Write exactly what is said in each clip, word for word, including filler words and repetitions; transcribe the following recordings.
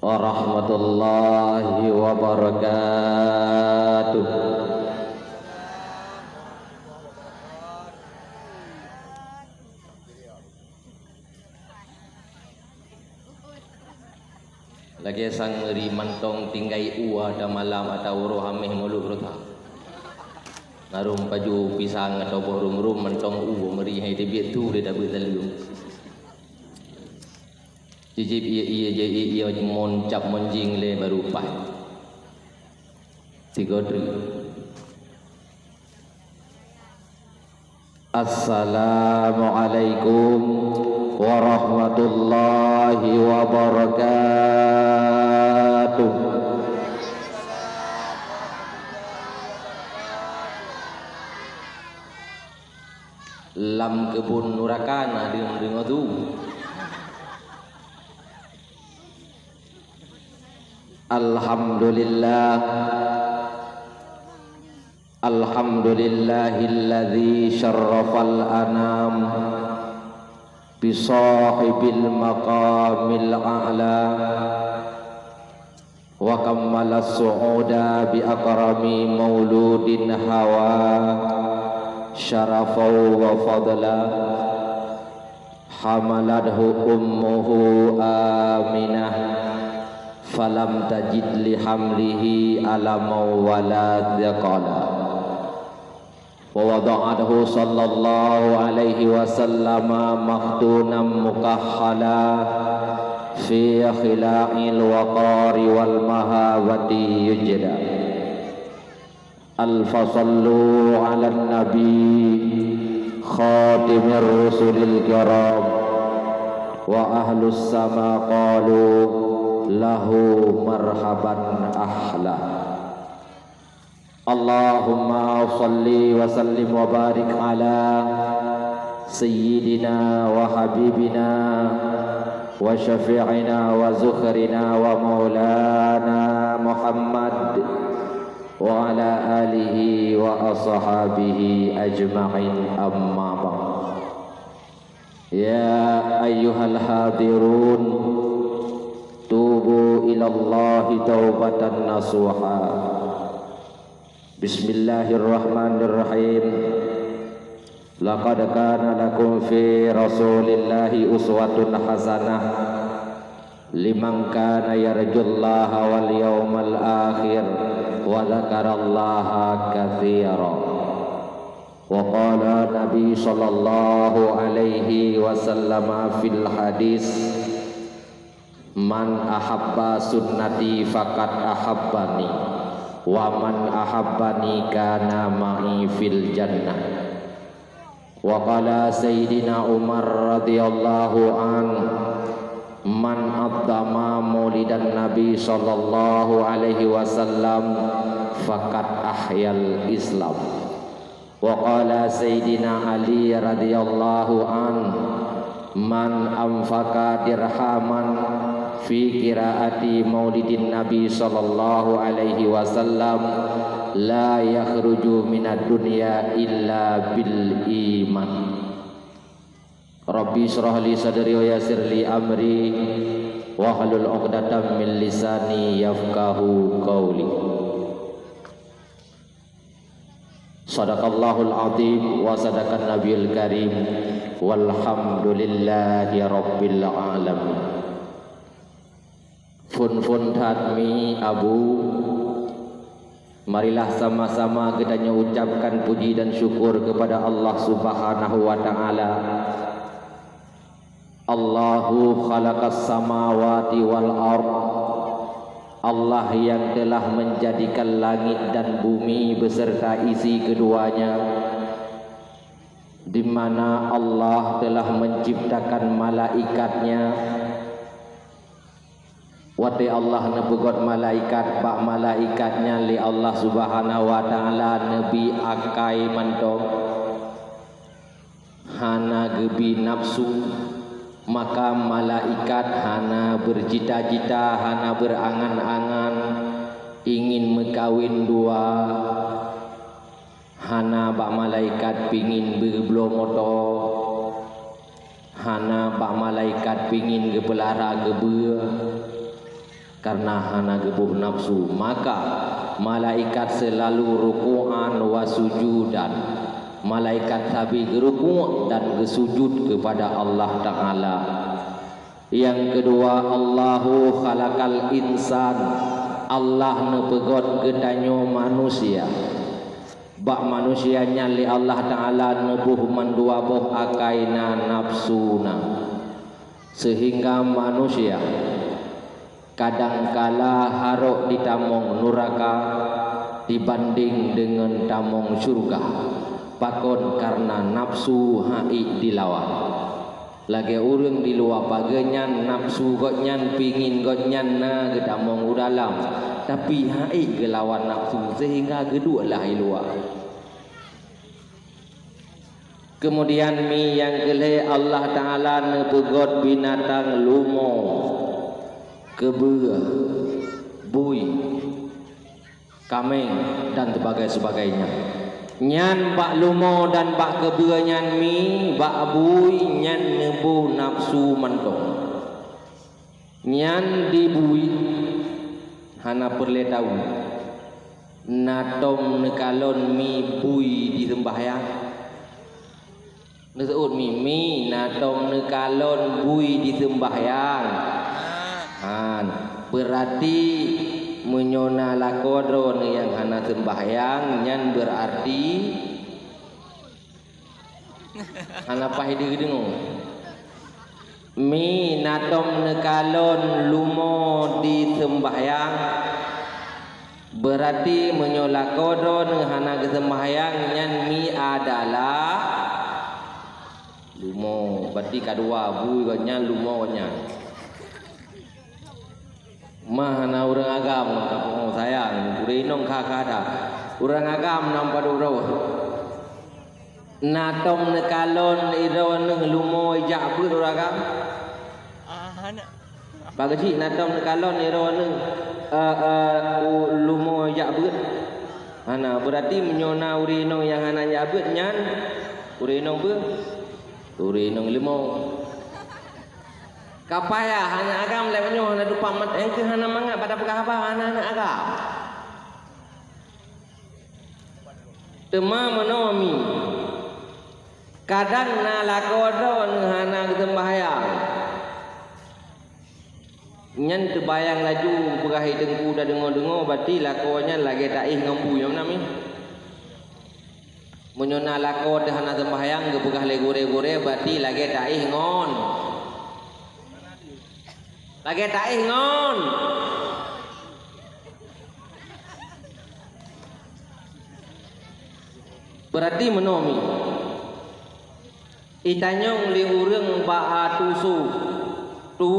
Warahmatullahi wabarakatuh. Lagèe sang meuri mantong tinggai ua dan malam atau uroe Hamèh Maulud Rota. Narông paju pisang atau boh rum-rum mantong u meuri hai teubiet tu lé tabeuet laleueng. Jijib ie-ie, jie ie-ie mon cap mon jing lé baru paih. Tiga tri. Assalamualaikum warahmatullahi wabarakatuh. Lam keubon nuraka na deungoe-deungoe tu. Alhamdulillah. Alhamdulillahilladzi syarrafal anam bi shahibil maqamil a'la. Wa kammala su'uda bi akrami mauludin hawa syarafau wa fadla. Hamalathu ummuhu Aminah falam tajid li hamlihi alamau wala thiqala. Wa wada'athu sallallahu alaihi wasallama makhtunan mukahhala fi khila'il waqari wal mahabati yujda. Alfa sallu ala nabi khatimir rusulil kiram wa ahlus sama qalu lahu marhaban ahla. Allahumma shalli wa sallim wa barik ala sayyidina wa habibina wa syafi'ina wa zukhrina wa maulana Muhammad wa ala alihi wa ashabihi ajma'in, amma ba'd. Ya ayyuhal hadirun, tubu ilallahi taubatan nasuha. Bismillahirrahmanirrahim. Laqad kana lakum fi Rasulillahi uswatun hasanah liman kana yarjullaha wal yaumal akhir wa dzakarallaha katsira. Wa qala Nabi sallallahu alaihi wasallam fil hadis, "Man ahabba sunnati faqad ahabbani, wa man ahabbani kana ma'i fil jannah." Wa qala Sayyidina Umar radhiyallahu an, "Man 'azzama maulidan Nabi sallallahu alaihi wasallam faqad ahyal Islam." Wa qala Sayyidina Ali radhiyallahu an, "Man anfaqa dirhaman fi qiraati maulidin Nabi sallallahu alaihi wasallam la yakhruju minad dunya illa bil iman." Rabbi shrah li sadri wa yassir li amri wahlul 'uqdatam min lisani yafqahu qauli. Sadaqallahul azim wa sadaqan nabiyul karim, walhamdulillahi rabbil alamin. Phon-phon that mi Abu, marilah sama-sama geutanyoe ucapkan puji dan syukur kepada Allah Subhanahu wa Ta'ala. Allahu khalaqas samawati wal ard. Allah yang telah menjadikan langit dan bumi beserta isi keduanya, di mana Allah telah menciptakan malaikat-Nya. Watée Allah neupeugét malaikat, bak malaikat nyan lé Allah Subhanahu wa Ta'ala neubi akai mantong, hana geubi nafsu, maka malaikat hana beucita-cita, hana beurangan-angan ingin meukawen dua. Hana bak malaikat pingin beubloe moto, hana bak malaikat pingin geupeulara geubeue, Karena hana geuboh nafsu, maka malaikat seulalu ruku'an wa sujudan. Malaikat sabe geuruku' dan geusujud keupada Allah Ta'ala. Nyang keudua, Allahu khalaqal insan, Allah neupeugöt geutanyoe manusia. Bak manusia nyan lé Allah Ta'ala neuboh mandua boh akai na nafsu na, seuhingga manusia kadangkala harôh jitamong nuraka dibandéng deungon tamong syeuruga. Pakon? Karena nafsu han ék dilawan. Lagée ureuëng di luwa pageue nyan, nafsu gobnyan pingin gobnyan na geutamong u dalam, tapi han ék geulawan nafsu seuhingga geuduek lah i luwa. Keumudian mi nyang keulhée, Allah Ta'ala neupeugöt binatang lumo, keubeue, bui, kaméng, dan sebagainya. Nyan bak lumo dan bak keubeue nyan mi, bak bui nyan neuboh nafsu mantong. Nyan di bui hana peureulée tawu. Na tom neukalon mi bui jiseumbahyang. Neuseuôt mi, mi na tom neukalon bui jiseumbahyang. Han, beurati meunyoe na lakoe droeneuh nyang hana seumbahyang, nyan beurati hana paih dideungoe. Mi na tom neukalon lumo jiseumbahyang, beurati meunyoe lakoe droeneuh hana geuseumbahyang, nyan mi adalah lumo. Beurati ka dua, bui gobnyan, lumo gobnyan. Mah hana ureuëng agam, kamoe sayang, ureuëng inong kha-kha that. Ureuëng agam nam padub droe. Na tom neukalon droeneuh lumo jak beuet ureuëng agam? Ah, hana. Bak keuchik na tom neukalon droeneuh, eh, eh, u-, lumo jak beuet? Hana, beurati meunyoe na ureuëng inong nyang hana jak beuet nyan, ureuëng inong peue? Ureuëng inong lumo. Ka payah, aneuk agam lagée nyoe hana dupat mat, nyang keuh hana mangat bak tapeugah haba hana aneuk agam. Teuma meunoe mi, kadang na lakoe droeneuh hana geuseumbahyang. Nyan teubayang laju geupeugah lé teungku tadeungoe-deungoe, beurati lakoe nyan lagée taéh ngon bui, nyang meunan mi. Meunyoe na lakoe teuh hana seumbahyang geupeugah lé gurée-gurée, beurati lagée taéh ngon. Lagée taéh ngon. Beurati meunoe mi. Itanyong lé ureuëng bak ateueh su tu,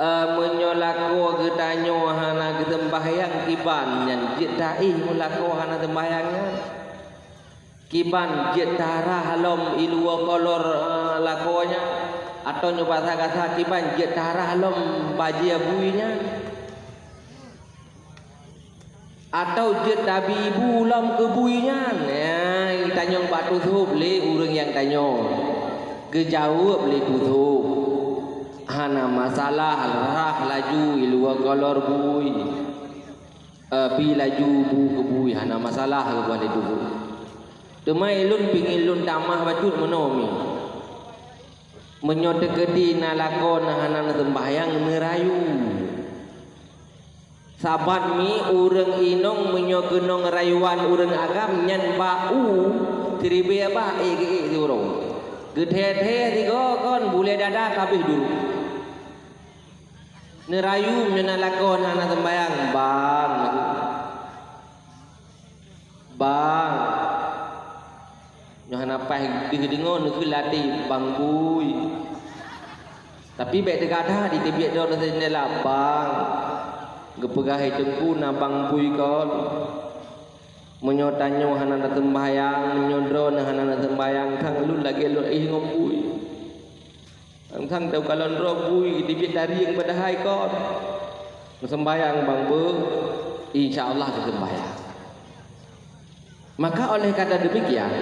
eh, meunyoe lakoe geutanyoe hana geuseumbahyang kiban nyan jeuet taéh meulakoe hana seumbahyang nyan. Kiban jeuet tarah lom iluwa kolor, eh, lakoe nyan, atawa nyoe basa gasa kiban jeuet tarah lom bajée bui nyan. Atawa jeuet tabi bu lom keu bui nyan. Nyan, tanyong bak tusob lé ureuëng nyang tanyong. Geujaweueb lé tusob. Hana masalah, rhah laju iluwa kolor bui. Eh, bi laju bu keu bui, hana masalah geupeugah lé tusob. Teuma ulôn pingin lôn tamah bacut meunoe mi. Meunyoe teukeudi na lakoe na hana neuseumbahyang, neurayu. Saban mi ureuëng inong meunyoe keunong rayuan ureuëng agam nyan bak u siribée bah ék geuék siuroe. Geuthée-thée sigoe kon bulée dada ka abéh duek. Neurayu meunyoe na lakoe na hana seumbahyang, bang. Bang, nyoe hana paih deuh deungoe neukheun lam até, bang bui. Tapi bék teugadah jiteubiet droe lam jendela, bang. Geupeugah lé teungku na bang bui kon. Meunyoe tanyoe hana na seumbahyang, meunyoe droeneuh hana na seumbahyang, sang lôn lagée lôn éh ngon bui. Sang-sang teukalon droe bui jiteubiet dari nyang padahai kon. Meuseumbahyang bang beuh, insya Allah geuseumbahyang. Maka oleh kata demikian,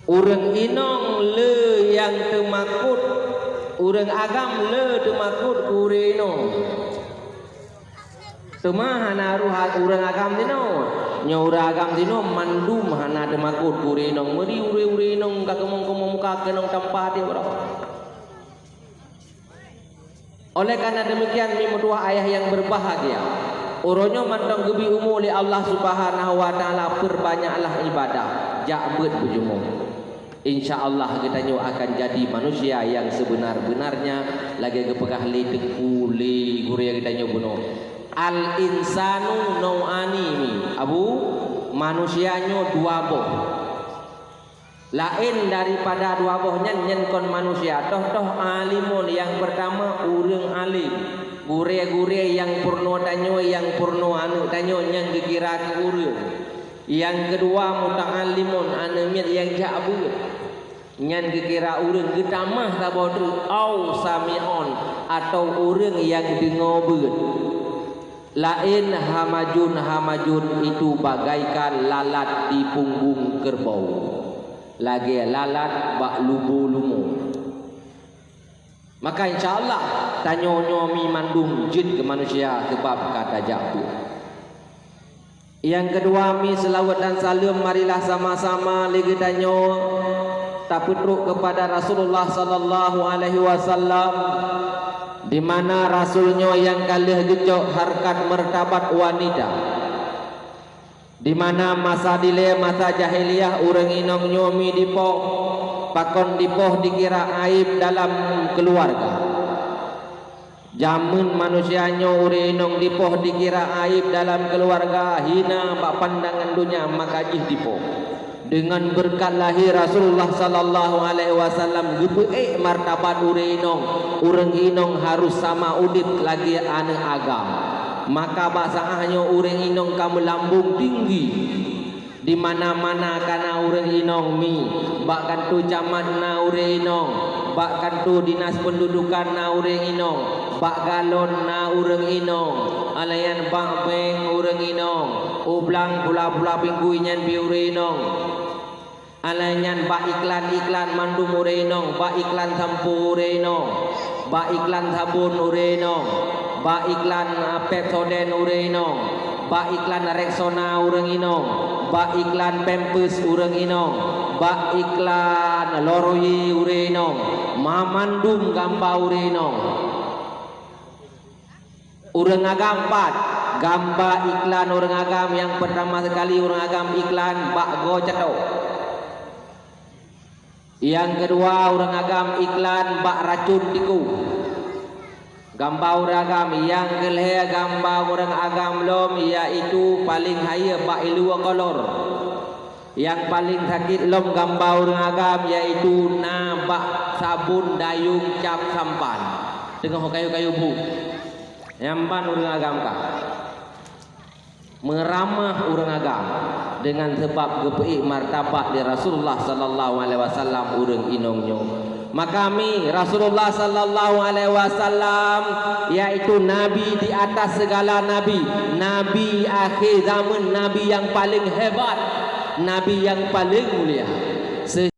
ureuëng inong le nyang teumakot Ureuëng agam le teumakot keu ureuëng inong. Teuma hana rôh ureuëng agam sinoe. Nyoe ureuëng agam sinoe mandum hana teumakot keu ureuëng inong. Meuri ureuëng-ureuëng inong ka keumong-keumong muka keunong tampa até uroe. Oleh karena demikian, mi meutuwah ayah yang berbahagia, uroe nyoe mantong geubri umu lé Allah Subhanahu wa Taala, perbanyaklah ibadah, jak beuet beujeumoe. Insya Allah geutanyoe akan jadi manusia yang sebenar-benarnya, lagée geupeugah lé Teungku lé gurée geutanyoe bunoe. Al insanu nau'ani mi, Abu, manusia nyoe dua boh. Laén daripada dua boh nyan, nyan kon manusia, toh-toh alimun, nyang peurtama ureuëng alim, gurée-gurée nyang peurunoe tanyoe, nyang peurunoe aneuëk tanyoe, nyan geukira keu ureuëng. Nyang keudua muta'allimun, aneuëk miet nyang jak beuet, nyan geukira ureuëng geutamah saboh treuk, au sami'on, atau ureuëng nyang deungoe beuet. Laén hamajun-hamajun itu bagaikan lalat di punggong kerbau, lagée lalat bak lubo lumo. Maka insya Allah tanyoe nyoe mi mandum jeuet keu manusia, sebab ka tajak beuet. Nyang keudua mi seulaweuet dan saleuem, marilah sama-sama lé geutanyoe tapeutrok keupada Rasulullah sallallahu alaihi wasallam, di mana Rasul nyoe nyang ka lheueh geucok harkat martabat wanita. Di mana masa dilée masa jahiliyah ureuëng inong nyoe mi dipoh, pakon dipoh dikira aib dalam keuluwarga. Jameun manusia nyoe ureuëng inong dipoh dikira aib dalam keuluwarga, hina bak pandangan donya, maka jih dipoh. Deungon beureukat lahé Rasulullah sallallahu alaihi wasallam geupeuék martabat ureuëng inong, ureuëng inong harus sama udeb lagée aneuëk agam. Maka bak saát nyoe ureuëng inong ka meulambong tinggi. Di mana-mana ka na ureuëng inong mi, bak kantô camat na ureuëng inong, bak kantô dinas peundudukan na ureuëng inong, bak galon na ureuëng inong, alayan bak bank ureuëng inong, u blang pula-pula pinggui nyan pih ureuëng inong. Alayan bak iklan-iklan mandum ureuëng inong, bak iklan sampo ureuëng inong, bak iklan sabon ureuëng inong, bak iklan, ah, Pepsodent ureuëng inong, bak iklan Rexona ureuëng inong, bak iklan Pampers ureuëng inong, bak iklan Laurier ureuëng inong, ma mandum gamba ureuëng inong. Ureuëng agam pat, gamba iklan ureuëng agam nyang peurtama sekali ureuëng agam iklan bak goe catok. Nyang keudua ureuëng agam iklan bak racun tiku. Gamba ureuëng agam nyang keulhée gamba ureuëng agam lom, yaitu paleng hayeue bak ilu kolor. Nyang paleng sakét lom gamba ureuëng agam, yaitu na bak sabon dayong cap sampan, teungoh kayu-kayu bu. Nyan ban ureuëng agam ka meuramah ureuëng agam deungon sabab geupeuék martabat lé Rasulullah sallallahu alaihi wasallam ureuëng inong nyoe. Maka mi Rasulullah sallallahu alaihi wasallam, yaitu nabi di atas segala nabi, nabi akhé zaman, nabi nyang paleng hebat, nabi nyang paleng mulia. Se-